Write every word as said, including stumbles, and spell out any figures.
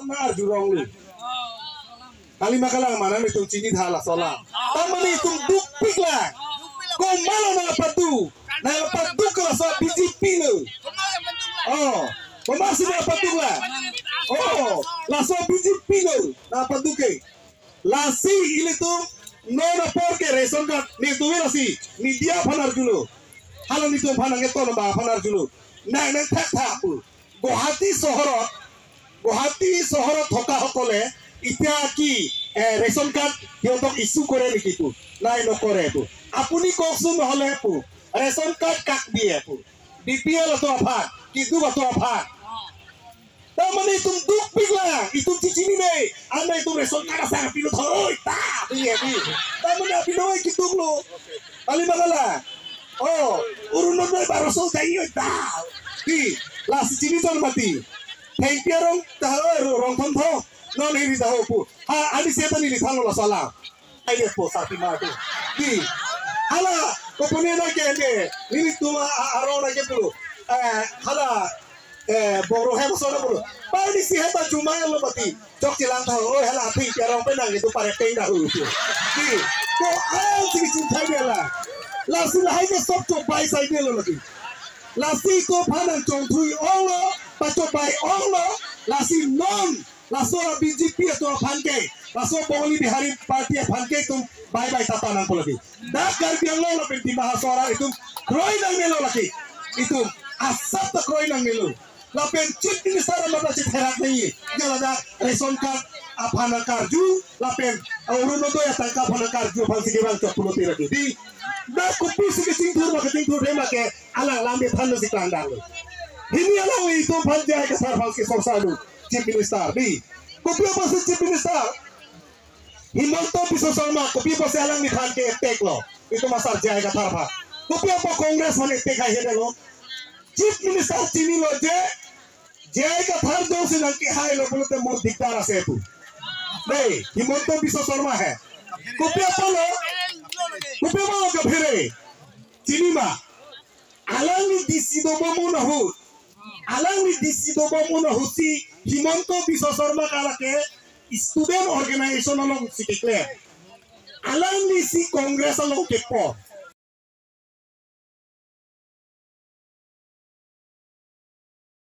Nang arjulonglo. Kali ma kalang ma, nanglitum chinitha laso alam. Ta mane itum dukpik lang. Komatlo nangpaduk? Nangpaduk ke laso B J P lo. Oh, komatsi nangpaduk lang? Oh, laso B J P lo nangpaduk ke. Lasi ilitum non apor ke ration card nelitum lasi media aphan arjulo. Hala nelitum aphan nangketon abang aphan arjulo. Nang nangthakthak pu. Guwahati sohorot, Guwahati sohorot thakaসকলে এতিয়া কি, এ, ration card সিহঁতক issue কৰে নেকি pu? নাই, নকৰে pu. আপুনি কওকচোন নহ'লে pu, ration card কাক দিয়ে pu? BPL atum aphan, kiduk atum aphan. Ta mane itum dukpik lang, itum chichinine, ano itum ration card asai pilo thoi, ta, pu ye pu. Ta mane apinoi kiduklo. Kali ma kalang? Oh, Orunodoi baroso dai yo da. Di, lasi chini ton mati. Thengpi arong ta ho, rongthom tho. Non hiri ta ho pu. Ha, ani se ta neli thanlo laso alam. Ai de po sarpi ma tu. Di. Hala, kopone na ke ne. Nelitum a, a, arong na ke pu. Eh, hala, eh, boro hem so na pu. Pani si heta chumai lo mati. Chokchelang tha, oi, hala, thengpi arong penang itu pare peng dah hu. Di, ko ang sigi chinthai dia la. Lasi lahai ke sob chobai sai dia lo lagi. Lasi ko aphan nangchongthui onglo, pachobai onglo, lasi non, laso BJP atum aphan ke, laso Bongali Bihari Party aphan ke itum bye bye tata nangpo lagi. Dak Karbi Anglong lapen Dima Hasao arat itum kroi nangnelo lagi. Itum asap ta kroi nangnelo. Lapen Chief Minister amat ta chetherak nangji. Jala dak ration card aphan nangkarju, lapen Orunodoi atangka aphan nangkarju aphan si kevang chok pulote lagi. Di, dak kopisi kechingthur ma kechingthur dema ke alang lam de than si klang dang. Hini alang itum aphan J I Kathar aphan si sorsa do Chief Minister. Di, kopi apotsi Chief Minister Himanta Biswa Sarma, kopi apotsi alangliphan ke attack lo? Itum asar J I Kathar aphan. Kopi apot Congress aphan attack hai hene lo? Chief Minister chinilo je, J I Kathar jongsi nangkehai lo pulote mo dikdar ase pu. Dei, Himanta Biswa Sarma he. Kopi apotlo? Kopi apotlo kaphere? Chini ma? Alangli D C dobom ahut. Alangli D C dobom ahut si Himanta Biswa Sarma ke lake student organization along si declare. Alangli si Congress along kepo.